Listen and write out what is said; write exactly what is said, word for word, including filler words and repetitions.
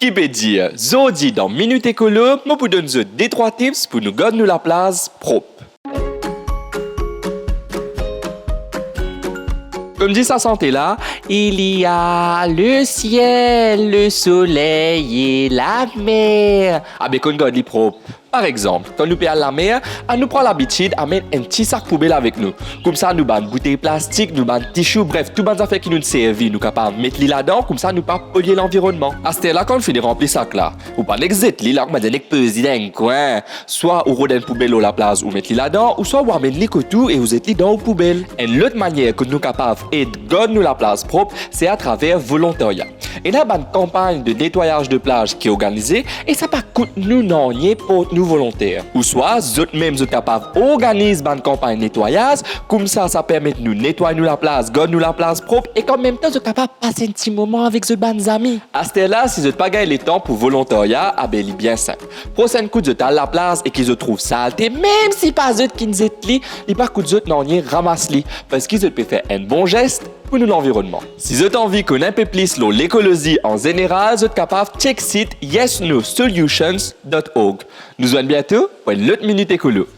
Ki pe dir, zordi dan Minit Ekolo, mo pou donn zot de trwa tips pou nou gard nou laplaz prop. Kouma dir sa sante la, il y a le ciel, le soleil et la mer. Abe, konn gard li prop. Par exanp, kan nou pe al lamer, anou pran labitid amenn enn ti sak poubel avek nou. Koumsa nou bann boutey plastik, nou bann tisou, bref, tou bann zafer ki nou'nn servi, nou kapav met li ladan, koumsa nou pa polye lanvironnman. Aster la, kan ou fini ranpli sak la, ou pa nek zet li la, kouma dir nek poz li dan enn kwin. Swa ou rod enn poubel lor laplaz ou met li ladan, ouswa ou amenn li kot ou e ou zet li dan ou poubel. Enn lot manier kot nou kapav ed gard nou laplaz prop, se atraver volontarya. Ena bann kanpagn de netwayaz de plaz ki organize e sa pa kout nou nanye port nou volonter. Ouswa zot mem zot kapav organiz bann kanpagn netwayaz, koumsa sa permet nou netway nou laplaz, gard nou laplaz prop e an mem tan zot kapav pas enn ti moman avek zot bann zami. Aster la, si zot pa gagn letan pou volontarya, abe li bien sinp. Prosenn kout zot al laplaz e ki zot trouv salte, mem si pa zot ki'nn zet li, li pa kout zot nanye ramas li, parski zot pe fer enn bon zes pou nou lanvironnman. Si zot anvi konn enn pe plis lor lekolozi an zeneral, zot kapav chek sit yes no solutions dot org. Nou zwenn biento pou enn lot Minit Ekolo.